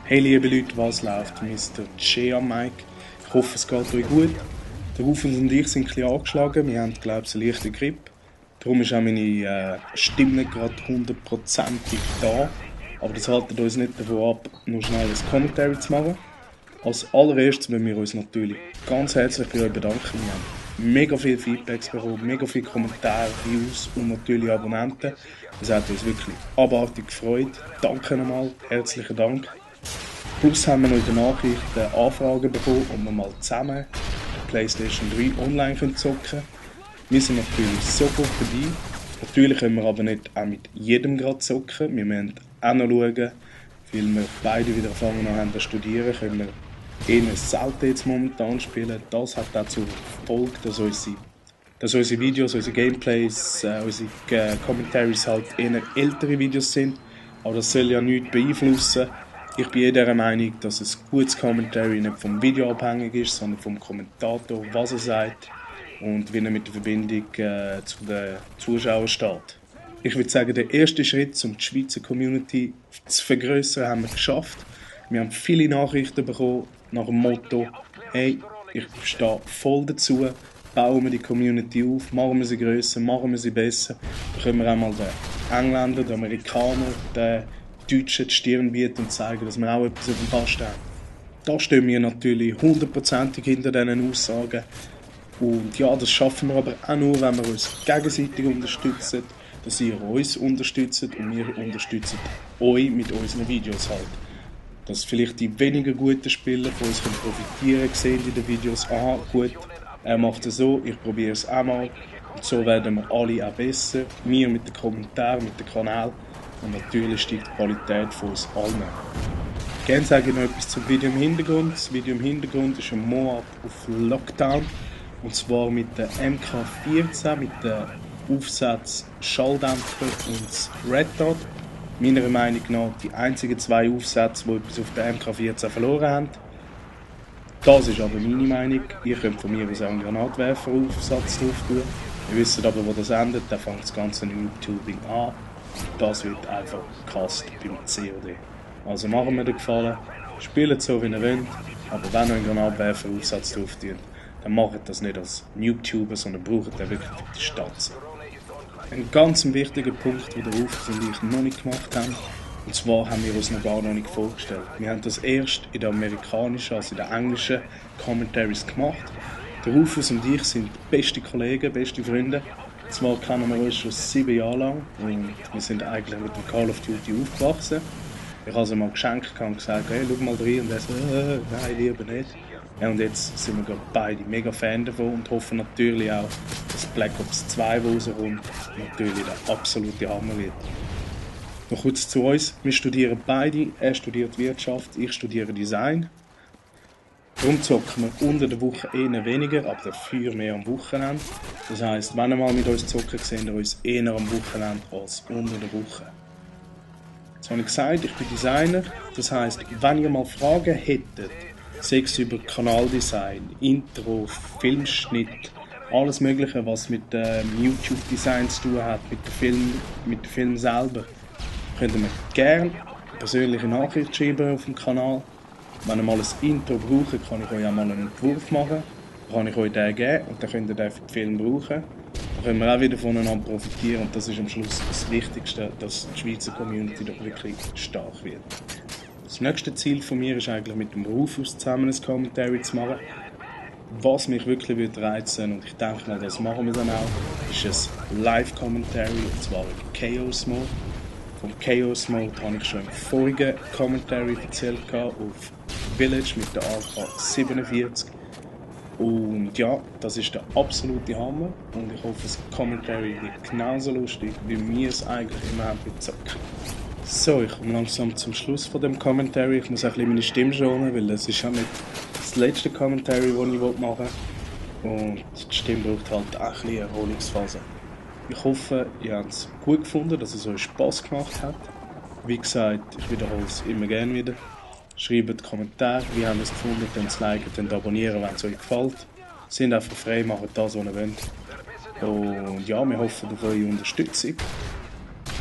Hey liebe Leute, was läuft? Mr. J am Mike. Ich hoffe, es geht euch gut. Der Rufus und ich sind ein bisschen angeschlagen. Wir haben, glaube ich, eine leichte Grippe. Darum ist auch meine Stimme nicht gerade 100%ig da. Aber das haltet uns nicht davon ab, nur schnell ein Commentary zu machen. Als allererstes müssen wir uns natürlich ganz herzlich bei euch bedanken. Wir haben mega viele Feedbacks bekommen, mega viele Kommentare, Views und natürlich Abonnenten. Das hat uns wirklich abartig gefreut. Danke nochmal, herzlichen Dank. Plus haben wir noch in den Nachrichten Anfragen bekommen, ob wir mal zusammen PlayStation 3 online zocken können. Wir sind natürlich sofort dabei. Natürlich können wir aber nicht auch mit jedem gerade zocken. Wir müssen auch noch schauen, weil wir beide wieder angefangen haben zu studieren, können wir eher selten jetzt momentan spielen. Das hat auch zur Folge, dass unsere Videos, unsere Gameplays, unsere Commentaries halt eher ältere Videos sind. Aber das soll ja nichts beeinflussen. Ich bin der Meinung, dass ein gutes Commentary nicht vom Video abhängig ist, sondern vom Kommentator, was er sagt und wie er mit der Verbindung zu den Zuschauern steht. Ich würde sagen, der erste Schritt, um die Schweizer Community zu vergrößern, haben wir geschafft. Wir haben viele Nachrichten bekommen nach dem Motto: Hey, ich stehe voll dazu, bauen wir die Community auf, machen wir sie grösser, machen wir sie besser. Da können wir auch mal den Engländern, den Amerikanern, den Deutschen die Stirn bieten und zeigen, dass wir auch etwas auf dem Kasten haben. Da stehen wir natürlich 100%ig hinter diesen Aussagen. Und ja, das schaffen wir aber auch nur, wenn wir uns gegenseitig unterstützen, dass ihr uns unterstützt und wir unterstützen euch mit unseren Videos halt. Dass vielleicht die weniger guten Spieler von uns profitieren, sehen in den Videos: aha, gut, er macht es so, ich probiere es auch mal. Und so werden wir alle auch besser. Wir mit den Kommentaren, mit dem Kanal. Und natürlich steigt die Qualität von uns allen. Gerne sage ich noch etwas zum Video im Hintergrund. Das Video im Hintergrund ist ein Moab auf Lockdown. Und zwar mit der MK14, mit dem Aufsatz Schalldämpfer und das Red Dot. Meiner Meinung nach die einzigen zwei Aufsätze, die etwas auf der MK14 verloren haben. Das ist aber meine Meinung. Ihr könnt von mir aus auch einen Granatwerfer-Aufsatz drauf tun. Ihr wisst aber, wo das endet, dann fängt das ganze YouTubing an. Das wird einfach gehasst beim COD. Also machen wir den Gefallen, spielt so wie ihr wollt, aber wenn ihr einen Granatwerfer-Aufsatz drauf tut, dann macht das nicht als YouTuber, sondern braucht den wirklich für die Stadt. Ein ganz wichtiger Punkt, den der Rufus und ich noch nicht gemacht haben, und zwar haben wir uns noch gar nicht vorgestellt. Wir haben das erst in den amerikanischen, also in den englischen Commentaries gemacht. Der Rufus und ich sind beste Kollegen, beste Freunde. Zwar kennen wir uns schon 7 Jahre lang und wir sind eigentlich mit dem Call of Duty aufgewachsen. Ich habe ihm mal geschenkt und gesagt: hey, schau mal rein. Und er so: nein, lieber nicht. Ja, und jetzt sind wir gerade beide mega Fan davon und hoffen natürlich auch, dass Black Ops 2, wo rauskommt, natürlich der absolute Hammer wird. Noch kurz zu uns. Wir studieren beide. Er studiert Wirtschaft, ich studiere Design. Darum zocken wir unter der Woche eher weniger, aber dafür mehr am Wochenende. Das heisst, wenn ihr mal mit uns zocken, seht ihr uns eher am Wochenende als unter der Woche. Jetzt habe ich gesagt, ich bin Designer. Das heisst, wenn ihr mal Fragen hättet, sei es über Kanaldesign, Intro, Filmschnitt, alles Mögliche, was mit YouTube-Design zu tun hat, mit dem Film selber, könnt ihr mir gerne eine persönliche Nachricht schreiben auf dem Kanal. Wenn ihr mal ein Intro braucht, kann ich euch auch mal einen Entwurf machen. Dann kann ich euch den geben und dann könnt ihr den für den Film brauchen. Dann können wir auch wieder voneinander profitieren und das ist am Schluss das Wichtigste, dass die Schweizer Community doch wirklich stark wird. Das nächste Ziel von mir ist eigentlich, mit dem Rufus zusammen ein Commentary zu machen. Was mich wirklich reizen und ich denke mal, das machen wir dann auch, ist ein Live-Commentary, und zwar im Chaos Mode. Vom Chaos Mode habe ich schon im vorigen Commentary erzählt auf Village mit der AK-47. Und ja, das ist der absolute Hammer und ich hoffe, das Commentary wird genauso lustig, wie wir es eigentlich immer haben mit Zocken. So, ich komme langsam zum Schluss von dem Commentary. Ich muss auch ein bisschen meine Stimme schonen, weil das ist ja nicht das letzte Commentary, das ich machen will. Und die Stimme braucht halt auch ein bisschen Erholungsphase. Ich hoffe, ihr habt es gut gefunden, dass es euch Spass gemacht hat. Wie gesagt, ich wiederhole es immer gerne wieder. Schreibt Kommentare, wie habt ihr es gefunden, dann liken, dann abonnieren, wenn es euch gefällt. Sind einfach frei, macht das, was ihr wollt. Und ja, wir hoffen auf eure Unterstützung.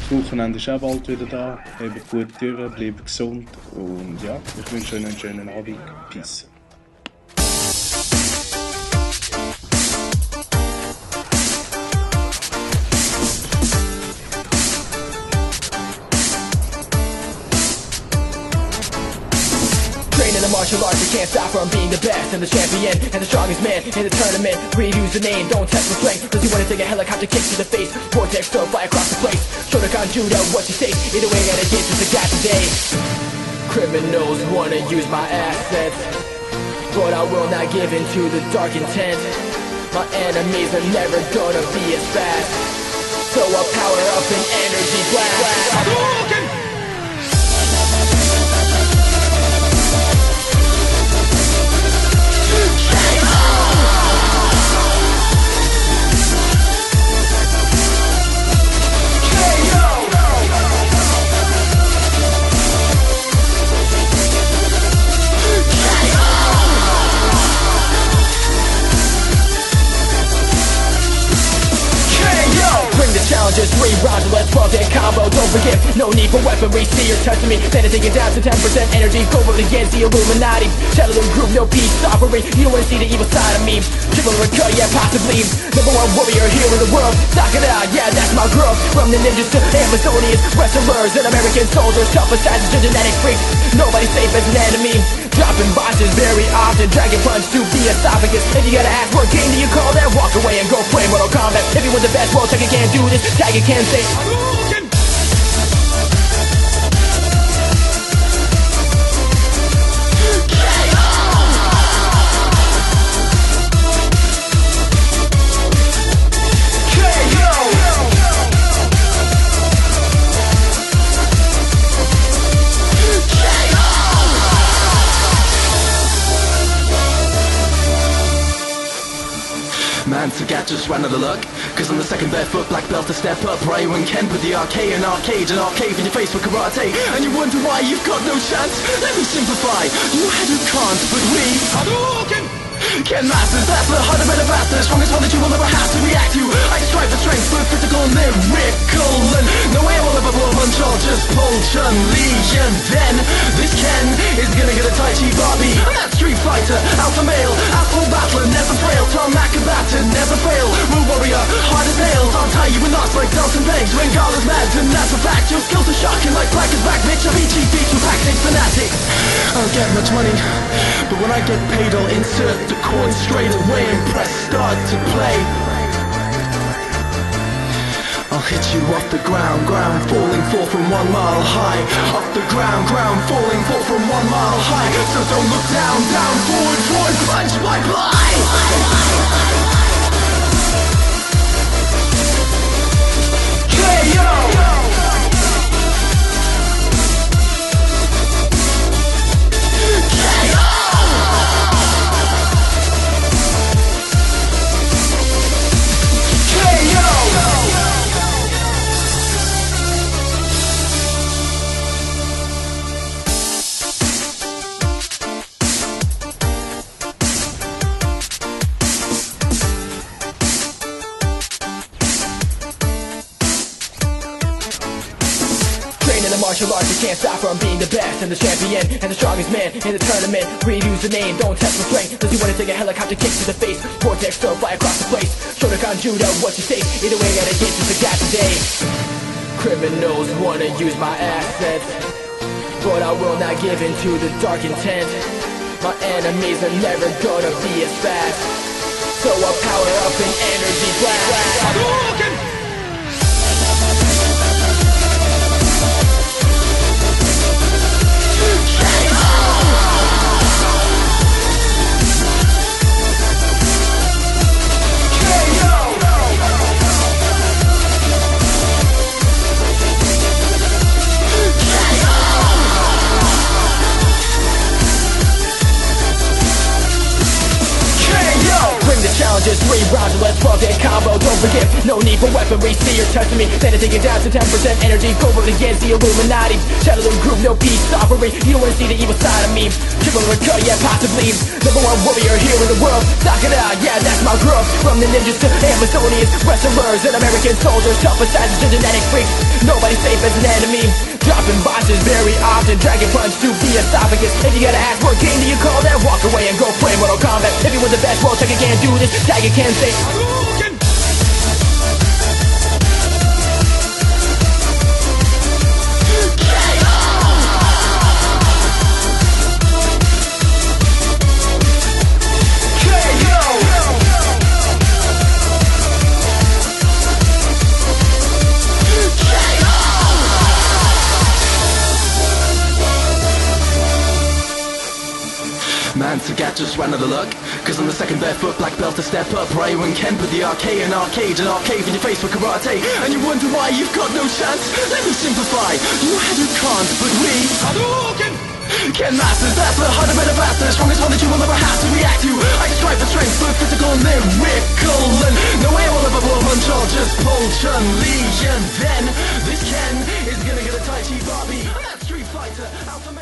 Das Wochenende ist auch bald wieder da. Habt gut durch, bleibt gesund und ja, ich wünsche euch einen schönen Abend. Peace. Training the martial arts, you can't stop from being the best and the champion and the strongest man in the tournament. Reuse the name, don't test my strength, cause you wanna take a helicopter kick to the face. Vortex throw, fly across the place. Shotokan judo, what you say? Either way, I gotta get to the guy today. Criminals wanna use my assets, but I will not give in to the dark intent. My enemies are never gonna be as fast, so I'll power up an energy blast. Challenges, 3 rounds and let's 12-hit combo. Don't forget, no need for weaponry. See you're touching me, then take it down to 10% energy. Go vote against the Illuminati. Shadow the group, no peace offering. You don't wanna see the evil side of me. Triple or cut, yeah, possibly. Number 1 warrior here in the world. Knock it out, yeah, that's my girl. From the ninjas to Amazonians, wrestlers and American soldiers. Tough assassins to genetic freaks. Nobody's safe as an enemy. Dropping bosses very often. Dragon punch to the esophagus. If you gotta ask what game do you call that, walk away and go play Mortal Kombat. If you want the best, well, check it, can't do this. Tiger can say Man, so got just ran out of luck. Cause I'm the second barefoot black belt to step up. Ryu and Ken put the arcade in arcade and arcade in your face for karate. And you wonder why you've got no chance. Let me simplify. You had who can't, but we Hadouken! Ken Masters, that's the heart of a bastard. Strongest one that you will ever have to react to. I strive for strength, but physical and lyrical. And no way I will ever blow a punch, I'll just pull Chun-Li. And then, this Ken is gonna get a Tai Chi Barbie. I'm that Street Fighter, alpha male, asshole battler, never frail. Tom Macabata, never fail. Rule warrior, hard as nails. I'll tie you in knots like Dalton Banks. Bengala's mad, and that's a fact. Your skills are shocking like Black is back, bitch. I'm EG beats with tactics, fanatics. I don't get much money, but when I get paid, I'll insert the chord straight away and press start to play. I'll hit you off the ground, falling, fall from 1 mile high. Off the ground, falling, fall from 1 mile high. So don't look down, forward, punch my blind. KO! Martial arts, you can't stop from being the best and the champion and the strongest man in the tournament. Reuse the name, don't test my strength, cause you wanna take a helicopter kick to the face. Vortex throw, fly across the place. Shotokan judo, what you say? Either way, I gotta get to the guy today. Criminals wanna use my assets, but I will not give in to the dark intent. My enemies are never gonna be as fast, so I'll power up an energy blast. Hadouken! Challenges, 3 rounds and let's 12-hit combo. don't forgive. No need for weaponry, see you're testing me. Then I take it down to 10% energy. Go against the Illuminati. Shadow and group, no peace offering. You don't wanna see the evil side of me. Triple and cut, yeah, possibly. Number one warrior here in the world. Knock it out, yeah, that's my growth. From the ninjas to Amazonians, wrestlers and American soldiers, tough assassins and genetic freaks. Nobody's safe as an enemy. Dropping bosses very often, dragon punch to the esophagus. If you gotta ask what game do you call that, walk away and go play Mortal Kombat. If you were the best, well, Tekken can't do this. Tiger can't say Hadouken! Man, to get just ran out of luck. Cause I'm the second barefoot black belt to step up. Ryu and Ken put the arcade in arcade and arcade in your face for karate. And you wonder why you've got no chance? Let me simplify. You had you can't, but we Hadouken! Ken Masters, that's the heart of a bastard. Strongest one that you will ever have to react to. I strive for strength, but physical and lyrical. And no way I will ever blow a punch, I'll just pull Chun-Li. And then this Ken is gonna get a Tai Chi Barbie. And that Street Fighter out for